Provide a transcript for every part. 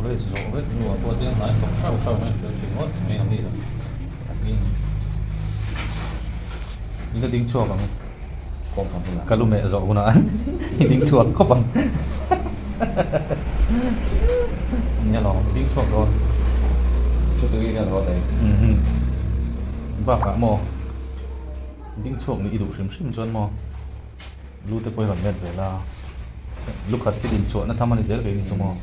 Coverage zawh vek hnuah pawh chuan hnai thawk hrauh hrauh mai fel thin ngawt mai ang ni zawng in in la ding chhuak ang ka lu meh zawh hunah i ding chhuak khawp ang nia lawm i ding chhuak dawn bakah maw ding chhuak nih i duh hrim hrim chuan maw. Lu te pawh hi rawn let ve la, lu khat hi din chhuahna tham a ni zel kei ni chu maw?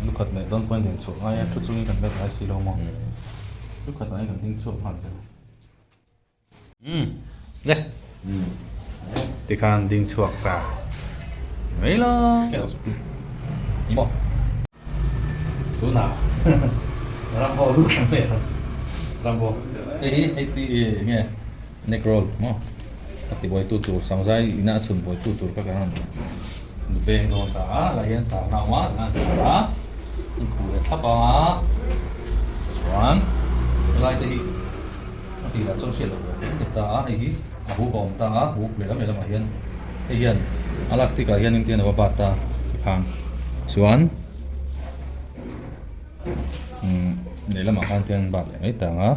Lu khat leh dawn pawhin din chhuah ngai a, thu chungin kan let ngai si lo maw? Lu khat ah hian kan ding chhuak nghal zel. Umm le tikhan ding chhuak ta mai la. Maw? Tunah Rambo lu kan let a, Rambo hei hi hei ti enge Neck roll maw? A ti buaitu tur Sangzai ina a chhun buaitu tur kha kan rawn veng dawn ta a, lah hian char na awm a, an char a, an khuh leh thlap a, chuan helai te hi a tirah chuan hriat loh ve tlem tlem ta a, hei hi a huk a awm ta a, huk lehlam lehlamah hian hei hian a lastic ah hian engtin a va bat ta tikhan chuan umm lehlamah khan tiang bat leh mai ta ang a.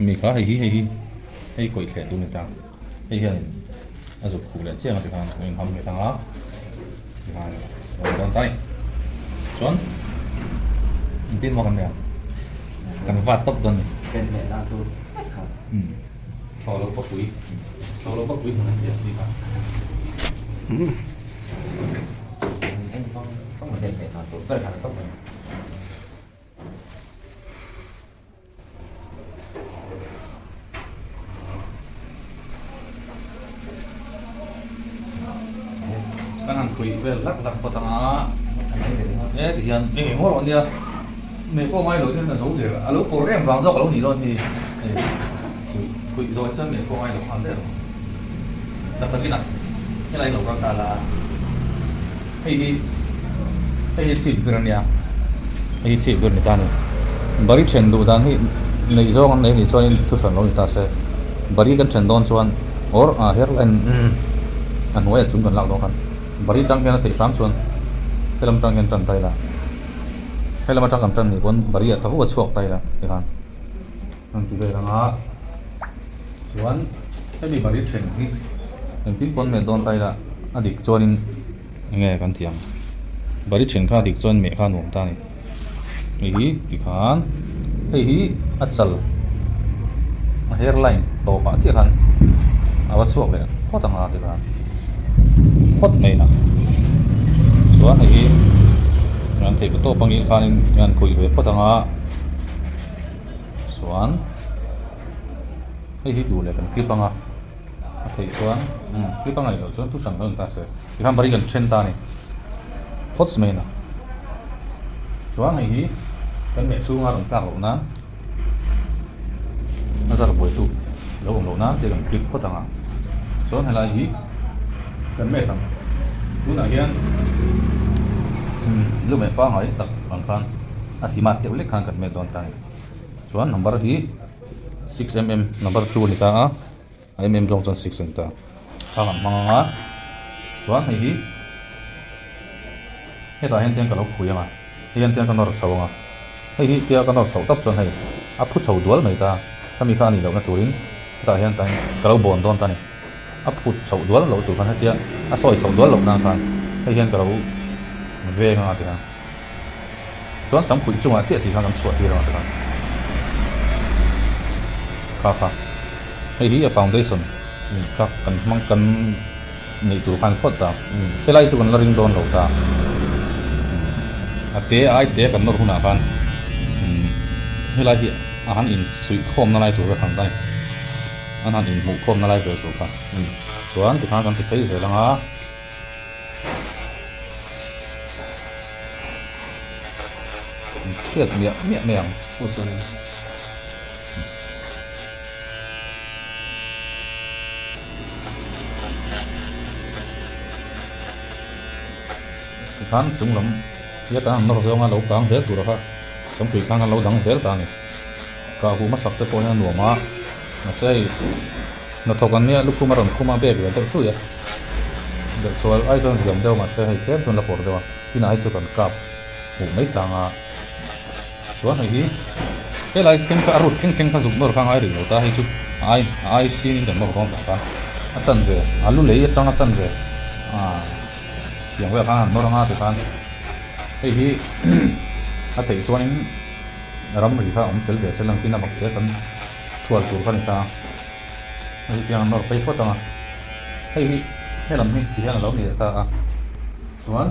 Mi kha hei hi hei hi hei kawih thleh tur a ni ta hei hian a zuk khuh leh chiang a tikhan a inham leh thang a tikhan a rawn dawn ta a ni chuan engtin maw kan nei ang kan vat tawp dawn a ni pen leh dan tur vek kha umm thlawh loh pakpui thlawh loh pakpui hmun an ti ang chi kha en vang vang a pen leh dan tur ber kha a ni tawp mai. Kan han khuih vel hlak hlak phawt ang a, he ti hian eng eng rawh nia mei pawh ngai lo hian a zo der a lo kawr reng vang zawk a lo nih dawn hi hei khuih khuih zawh hi chuan mei pawh ngai lo nghal der tak takin a helai lo kal ta la hei hi hei hi chhip ber a nia hei hi chhip ber a ni ta a ni bari then duh dan hi neih zawng an nei anih chuanin thu hran lo ni ta se bari kan then dawn chuan or a her en a hnuaiah chung kan lak dawn khan bari tang hian a theih hram chuan helam tang hian tan ta ila helam atang kan tan nih pawn bari ah tho a chhuak ta ila tikhan an ti vel ang a chuan hemi bari then hi engtin pawn meh dawn ta ila a dik chuanin enge kan tih ang bari then kha a dik chuan meh kha a nuam ta a ni hei hi tikhan hei hi a chal a hair line tawpah chiah khan a va chhuak leh phawt ang a tikhan phawt mai a chuan hei hi an theih tawp angin khanin an khawih ve phawt ang a. Chuan hei hi duh leh kan clip anga a theih chuan umm clip anga nih loh chuan thu hran kan rawn ta se tikhan bari kan then ta a ni phawts mai a chuan hei hi kan meh chhunga rawn tlak loh nan a zar buaitu lo awm loh nan te kan clip phawt anga chuan helai hi kan met ang tunah hian umm lu meh pangngai tak ang khan. A cement deuh lek khan kan met dawn ta a ni. Chuan number hi 6mm number 2 a ni ta a, a mm zawng chuan 6 a ni ta. Khang an hmang ang a, chuan hei hi hetah hian tiang ka lo phui ang a, hei hian tiang ka nawr chho ang a, hei hi tia ka nawr chhoh tawp chuan hei a phu chho dual mai ta, khami kha a nih lohna turin hetah hian tain ka lo bawn dawn ta a ni. A phut chhoh dual loh tur khan hetia a sawi chhoh dual loh nan khan hei hian ka lo veng ang a ti khan. Chuan sam khuih chungah chiah si khan kan chhuah tir ang a ti khan. Kha kha hei hi a foundation kha kan hmang kan neih tur khan phawt ta. Helai chu kan la ring dawn lo ta. A te a ai te kan nawr hunah khan helai hi a han insuih khawmna lai tur ka thlang ta a ni. An han inhmuh khawmna lai vel tur kha chuan tikhan kan ti phei zel ang a. Hriat miah miah mai ang. Tikhan chung lam hi a kan han nawr zawnga lo kang zel tur a kha chawngpui khan kan lo dang zel ta a ni. Kah huh hmasak te pawh hian a nuam a, mahse hei hnathawk an nia lukhum a rawn khum a bag ve deuh tluih a, belhsual ai chuan ziam deuh mahse hei tlem chuan la pawr deuh a, inah hi chu kan kap huh mai tlang a. Chuan hei hi helai thleng kha a root thleng thleng kha zuk nawr kha a ngai rih lo ta, hei chu a ai a ai sin in kan nawr dawn tak a, a chanve a lu lei atang a chanve ah tiang vel khan a han nawr anga tikhan hei hi a theih chuanin ramri kha a awm fel ve se lang tin a bak che kan thual tur kha a ni ta a, hei hi tiang an nawr phei phawt ang a, hei hi helam hi ti hian a lo ni leh ta a, chuan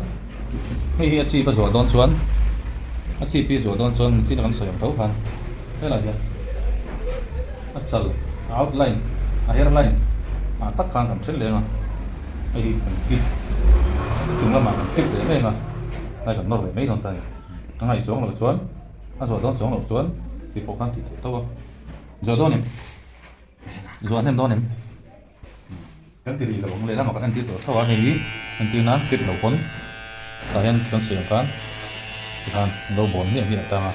hei hi a chip a zuah dawn chuan a chip hi zuah dawn chuan chin a kan sawi ang tho khan helai hian a chal a outline a hairline ah tak khan kan then leng a hei hi kan clip chung lamah kan clip leh mai ang a helai kan nawr leh mai dawn ta a ni a ngaih chuang loh chuan a zuah dawn chuang loh chuan ti pawh khan tih theih tho a zuah dawn em zuah hnem dawn em. Kan ti rih lo ang lehlamah kan entir tawh tho a, hei hi entir nan clip lo pawn tah hian kan sawi ang khan tikhan an lo bawn hmiah hmiah tang a,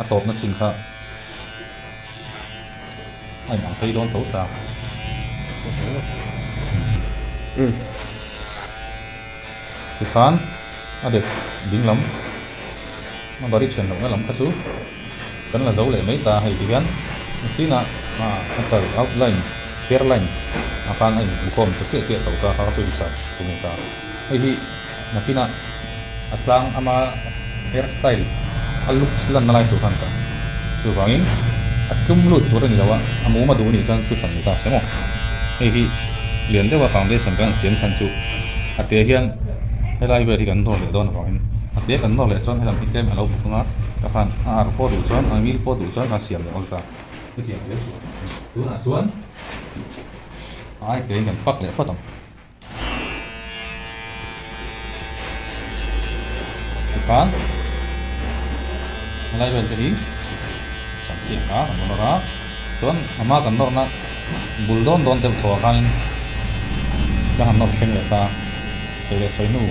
a tawpna chin kha a inang phei dawn tho ta. Tikhan a dep ding lam a bari thian lohna lam kha chu kan la zo leh mai ta hei ti hian chinah a chal outline hair line ah khan a inkhawm ta chiah chiah tho ta kha chu hisap tur a ni ta hei hi nakinah a tlang ama hair style a looks lanna lai tur khan ta chuvangin a tlum lut tur a ni lo a a mum a duh anih chuan thu hran ni ta se maw hei hi lian deuha foundation kan siam chhan chu a te hian helai vel hi kan nawr leh dawn avangin a te kan nawr leh chuan helam hi tlem a lo buk ang a takhan a ar pawh duh chuan a ngil pawh duh chuan khan siam leh awl ta hetiang zel chu tunah chuan a ai te in kan pak leh phawt ang. Tikhan helai vel te hi sam chiah kha kan nawr a chuan a hma kan nawrna bul dawn dawn deuh thaw ah khanin ka han nawr thleng leh ta sawi leh sawi hnu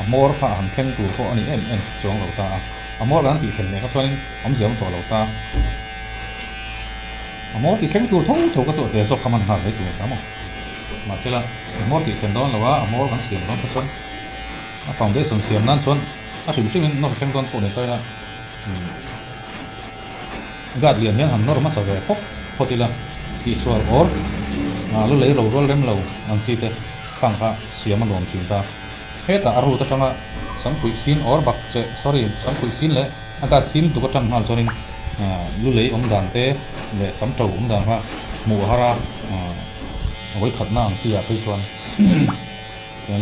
a hmawr kha a han thleng tur pawh a ni em em chuang lo ta a a hmawr kan tih thlen leh kha chuanin awmzia awm tawh lo ta. A hmawr tih thleng tur tho tho ka chu a te zawk kha man nghal mai tur a ta maw. Mahsela a hmawr tih thlen dawn lo a, a hmawr kan siam dawn kha chuan a foundation siam nan chuan a hrim hrimin nawr thleng dawn pawh ni ta ila guard lian hian han nawr hmasa ve phawk phawt ila tihsual awr lu lei ro rual rem lo ang chi te khang kha siam a nuam thin ta. Hetah a root atanga samkhuih sin awr bak che sorry samkhuih sin leh a guard sin tuk atang nghal chuanin lu lei awm dan te leh sam to awm dan kha hmuh a har a vawikhatna ang chi ah phei chuan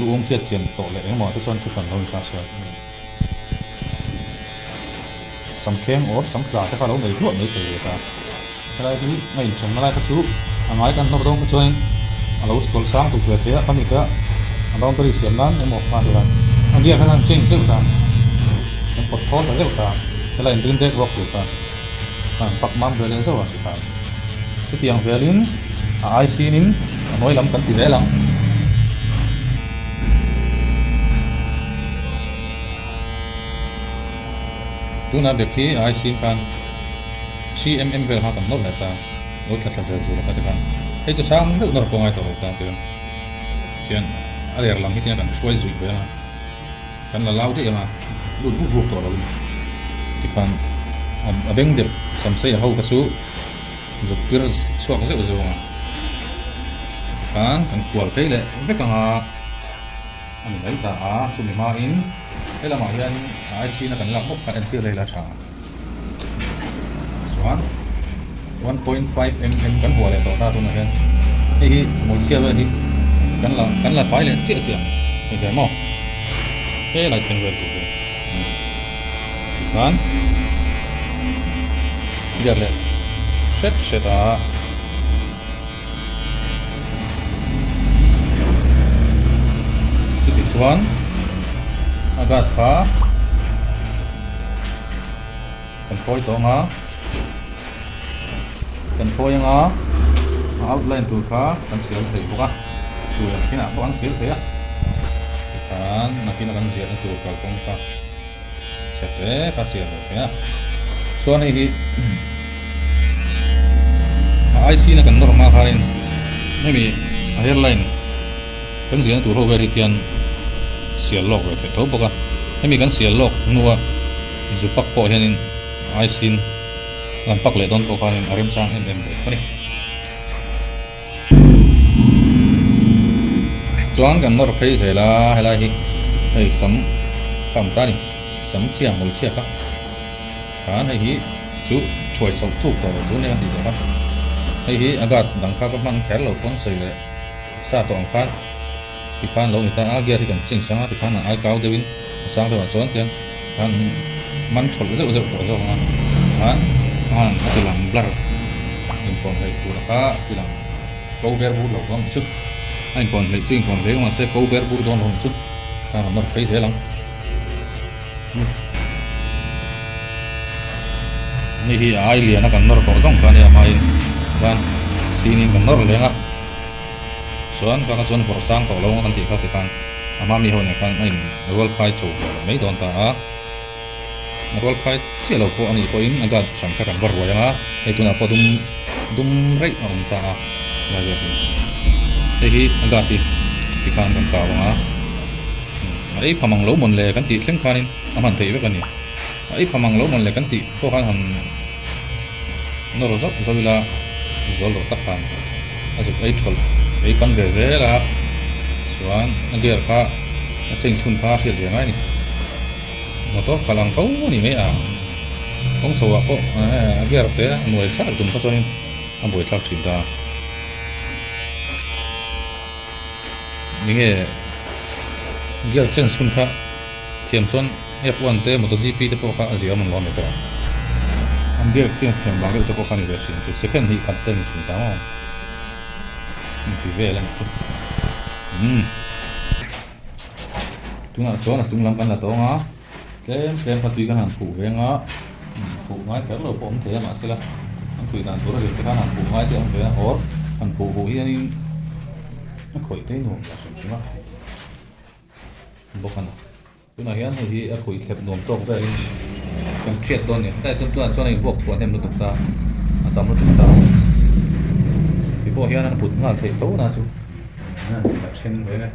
lu um hriat chian tawh leh engemaw te chuan thu hran lo ni ta se sam kheng awr sam tla te kha lo nei hluah mai thei ve ta helai hi a inthenna lai kha chu a ngai kan hnawr dawn kha chuanin a lo tawlh sang tuk ve thei a khami kha a boundary siam nan emaw kha a nia a gear kha khan change zeuh ta kan pawt thawl ta zeuh ta helai inrin rek rawk tur kha a han pak mam ve leh zeuh a ti khan chutiang zelin a ai sinin a hnuai lam kan ti zel ang. Tunah bek hi a ai sin khan 3mm vel kha kan nawr leh ta lo thla thla zel zel a kha tikhan hei chu sang deuh nawr pawh ngai tawh lo ta tiang tiang a ler lam hi tiang kan hruai zuih ve ang a kan la lau daih ang a lut vuk vuk tawh lo in tikhan a beng deuh samsei a ho kha chu zuk tir chhuak zeuh zeuh ang a tikhan kan kual phei leh vek ang a. A ni mai ta a, chumi hmain he lamah hian IC na kan lak bawk kha entir leh ila tha. Chuan 1.5 mm kan huah leh tawh ta tunah hian hei hi hmulchhia vel hi kan la kan la fai leh chiah chiah hei ve maw helai thleng vel tur hi tikhan biak leh hret hret a. Chuti chuan a guard kha kan phawi tawh ang a, kan phawi ang a, a outline tur kha kan siam thei bawk a, tur ang kinah pawh an siam thei a, tikhan nakin a kan ziahna tur kalkawng kha chhe te kha siam ve thei a, chuan hei hi a IC na kan nawr hma khanin hemi a hairline kan ziahna tur ho vel hi khian sial lawk ve theih tho bawk a, hemi kan sial lawk hnua. Zu pak pawh hianin ice in an pak leh dawn pawh khanin a remchang em em bawk a ni. Chuan kan nawr phei zel a, helai hi hei sam kha awm ta a ni, sam chhia hmul chhia kha khan hei hi chu thuai chhoh thuk tawh loh tur nia tih tawh kha hei hi a guard dang kha ka hman kher lo pawn sawi leh sa tawh ang khan tikhan lo ni ta a gear hi kan change ang a tikhan a ai kau deuhin a sang deuhah chuan tiang khan man thawlh zeuh zeuh tawh zawk ang a khan khan a ti lang blur inkawn hleih tur kha a ti lang ko ber bur lo ang chu a inkawn hleih chu inkawn hle mahse ko ber bur dawn lo ang chu khan a nawr phei zel ang hei hi a ai lian a kan nawr tawh zawng kha ania hmain khan sinin kan nawr leng a. Chuan ka kha chuan vawrh sang tawh lo ang kan tih kha ti khan a hma mi ho nen khan a in rual khai chho mai dawn ta a, a rual khai chiah lo pawh a nih pawhin a guard hran kha kan va ruai ang a, hei tunah pawh dum dum reih a awm ta a lai vel hi hei hi a guard hi ti khan kan kau ang a, a ei pham ang lo mawn le kan tih thleng khanin a hman theih vek a ni, a ei pham ang lo mawn le kan tih pawh khan han. Nawr zauh zauh ila zawl loh tak khan a zuk ei thawlh ei pan ve zel a, chuan a gear kha a change hun kha a hriat ve ngai a ni. Motor khalh ang tho a ni mai a, kawng chho ah pawh a gear te a nuai thlak tum kha chuanin a buai thlak thin ta. Enge gear change hun kha. Thiam chuan F1 te MotoGP te pawh kha a zia awm an lo ni tawh ang. An gear change thiam vang deuh te pawh kha ni ve thin chu second hnih khat te ni thin ta maw. Inti vel a ni chu. Umm. Tunah chuan a chung lam kan la tawng a, tlem tlem kha tui kan han phuh veng a, phuh ngai kher lo pawh awm thei a mahsela an tui dan tur a zir te khan han phuh ngai te awm ve a, or han phuh huh hianin a khawih te nuam ta hrim hrim a. Bawk a ni. Tunah hian hei hi a khuih thlep nuam tawk velin kan hriat dawn a ni. Hetah chuan tunah chuan a invuak thuah hnem lutuk ta, a tam lutuk ta. Ti pawh hian a put nghal theih tho na chu a then ve e.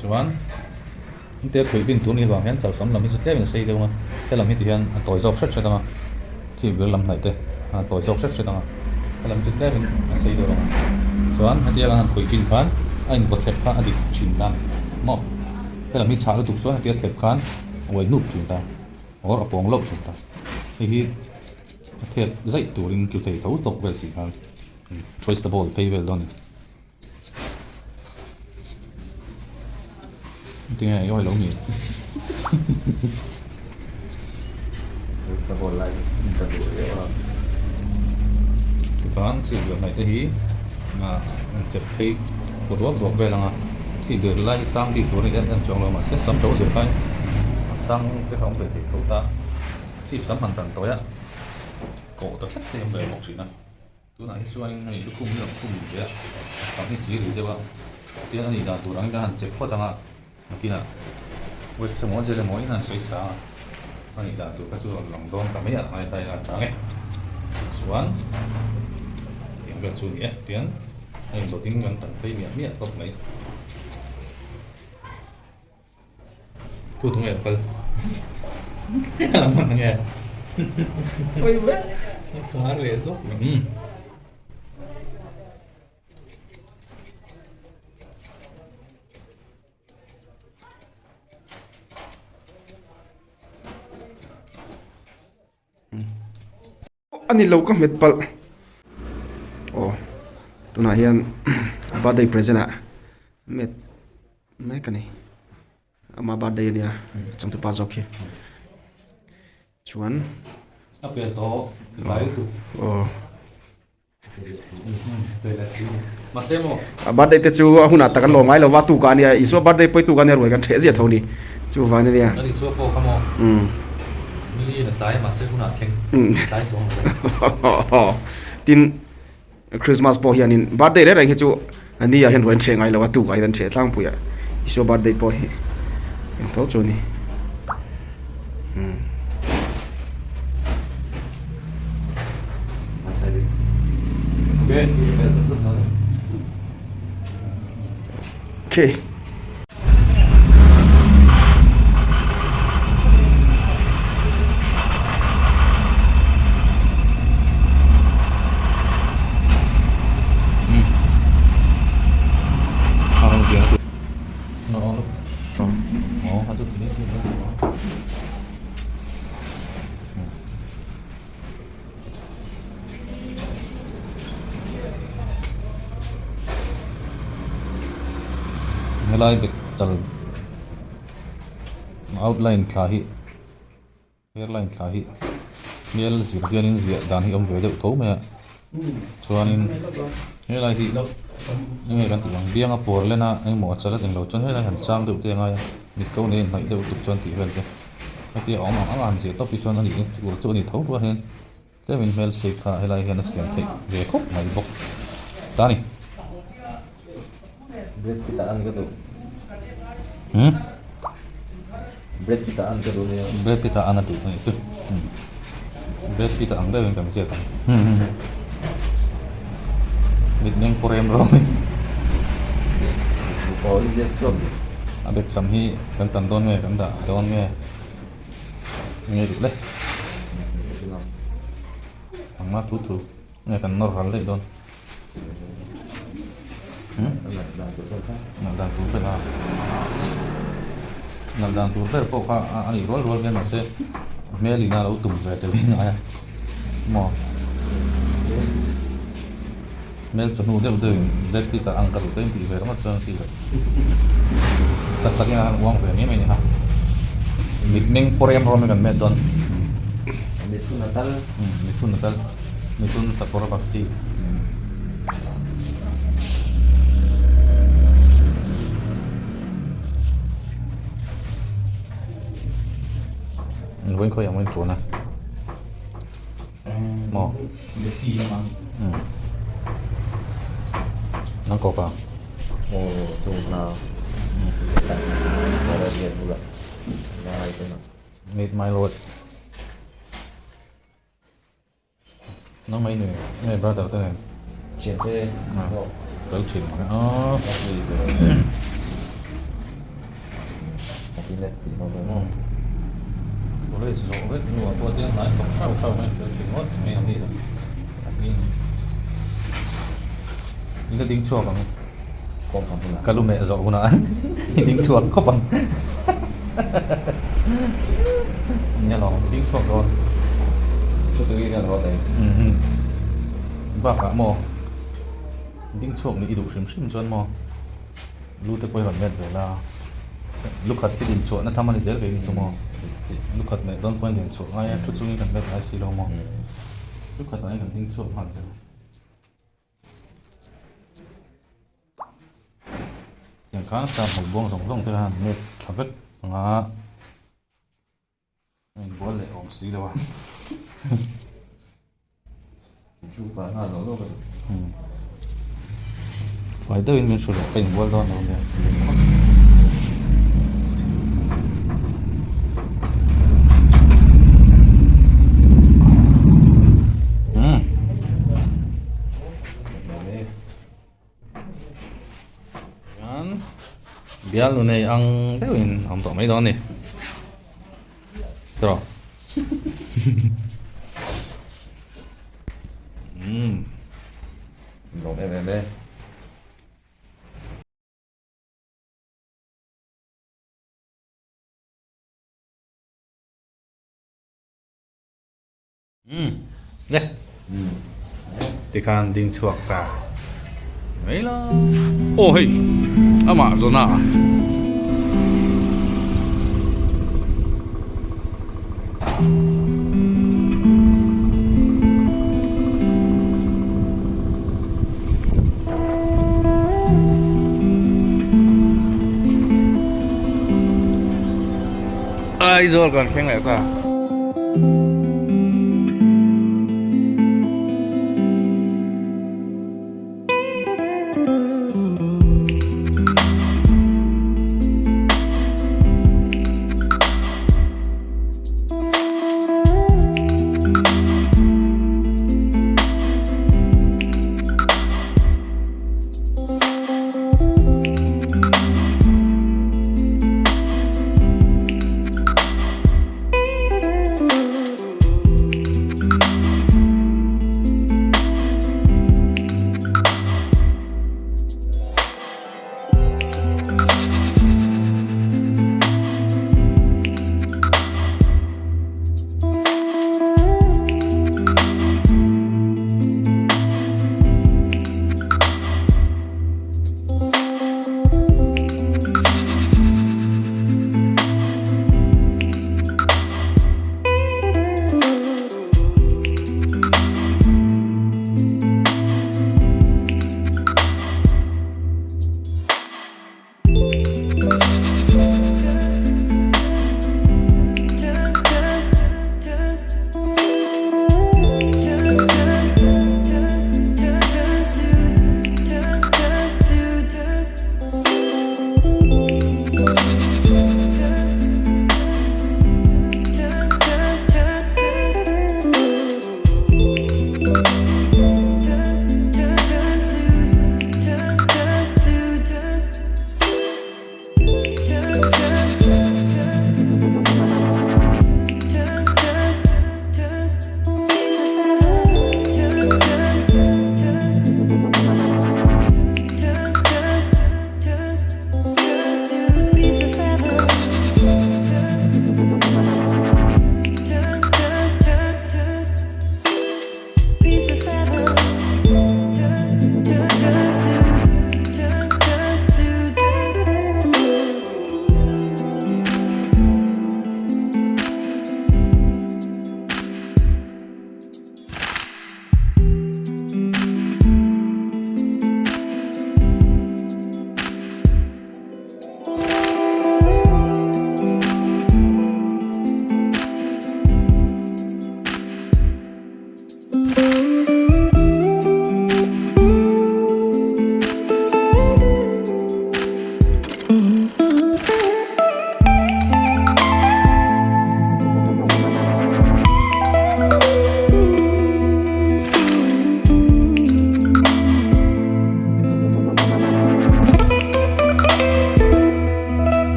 Chuan hengte khuih bin tur ni vang hian chalsam lam hi chu tlem in a sei deuh ang a, helam hi ti hian a tawi zawk hret hret ang a, chi bir lam hnaih te a tawi zawk hret hret ang a, helam chu tlem in a sei deuh ang a. Chuan hetia kan han khuih bin khan a invaw thlep kha a dik thin ta a ni maw? Helam hi chhah lutuk chuan hetia thlep khan a uai hnup thin ta or a pawng loh thin ta. Hei hi a thep zaih turin tlu thei tho tawk vel si khan twist the ball phei vel dawn a ni. Tinge i awi lo mi? Twist the ball lai ka duh riau a. Tikhan chi ber hnaih te hi an chep phei kaw duak duak vel ang a, chi ber lai hi sang bik tur a ni em em chuang lo mahse sam to zir khan a sang te kha awm ve thei tho ta, chip sam han tan tawi a kawh ta tlat te hi awm ve bawk thin a. Tunah hi chuanin hei lukhum hi a rawn khum ve a, sam hi chi ri deuh a, tiang a nih dan tur angin kan han check phawt ang a, nakinah wax emaw gel emaw in han sawi sang a, a nih dan tur kha chu rawn lang dawn ta mai a, ngai ta ila a tang e. Tichuan tiang vel chu a ni e, tian a indawtin kan tan phei miah miah tawp mai. Khu tunge a kal a lang hman ange Oi ve khar leh zawk mai. A ni lo ka hmet palh aw tunah hian birthday present ah met mek a ni ama birthday a nia changtupa zawk hi chuan a pian tawh tlai lutuk aw. A birthday te chu a hunah tak an lawm ngai lo va, tukah a nia, Isua birthday pawh hi tukah a nia ruai kan ṭheh ziah tho a ni, chuvangin a nia. Tin, Christmas pawh hianin birthday reng reng hi chu a ni ah hian ruai an ṭheh ngai lo a, tukah hian an ṭheh tlangpui a, Isua birthday pawh hi eng tho chu a ni. Okay. Aw a chu finishing dawn lo a. Helai bek chal outline thla hi hairline thla hi hmel zir hianin ziah dan hi a awm ve deuh tho mai a chuanin helai hi enge kan tih ang bianga pawr len a engemaw a chal a englo chuan helai han sang deuh te a ngai a mit ko nei a inhnaih deuh tuk chuan tih vel te hetia a awm ang ang a han ziah tawp hi chuan a nih tur chu a ni tho rual hian Tlemin hmel shape kha helai hian a siam theih ve khawp mai bawk ta a ni. Bread pit ah an ka duh. Hmm? Bread pit ah an ka duh nia. Bread pit ah an a duh anih chu. Bread pit ah ang deuhin kan ziak ang. Mitmeng pawh rem rawng in. Aw i ziak chhuak. A bek sam hi kan tan dawn nge kan dah dawn nge. Nge duh le. Engmah thu thu nge kan nawr ral daih dawn. Nalh dan tur ber a. Nalh dan tur ber pawh kha a nih rual rual hian mahse hmel in a lo tum ve tel in a maw. Hmel chawhnu deuh deuh in Brad Pitt a ang ka duh ta in tih ve ringawt chuan chi loh. Tak tak in a han uang ve mai mai ni kha. Mitmeng pawh rem rawm in kan met dawn. Mithun a tal. Mithun a tal. Mithun sakawr bak chi. Vawiin khawiah maw in ṭuan a. Maw? Nang kawk a? Aw chu na lian bulah lai te na. Meet my lord. Nang mai ni nge brother te nen. Thian te kal thin ang a. College zawh vek hnuah pawh tiang hnai thawk hrauh hrauh mai fel thin ngawt mai ang hi i la ding chhuak ang ka lu meh zawh hunah i ding chhuak khawp ang nia lawm i ding chhuak dawn bakah maw ding chhuak nih i duh hrim hrim chuan maw. Lu te pawh hi rawn met ve la, lu khat hi din chhuahna tham a ni zel ve ni chu maw? Lu khat meh dawn pawhin din chhuah ngai a, thu chungin kan met ngai si lo maw? Lu khat ah hian kan ding chhuak nghal zel. Tiang khan sa hmul buang zawng zawng te khan met tha vek ang a. A inbual leh awm si lo a. Chu pa nghal lo lo ka duh. Fai deuhin min hrilh rawh ka inbual dawn lo nia. Hian bialnu nei ang deuhin a awm tawh mai dawn a ni. Tawh. Umm. Lawm em em e. Umm le tikhan ding chhuak ta mai la aw hei amah zawna Aizawl kan thleng leh ta.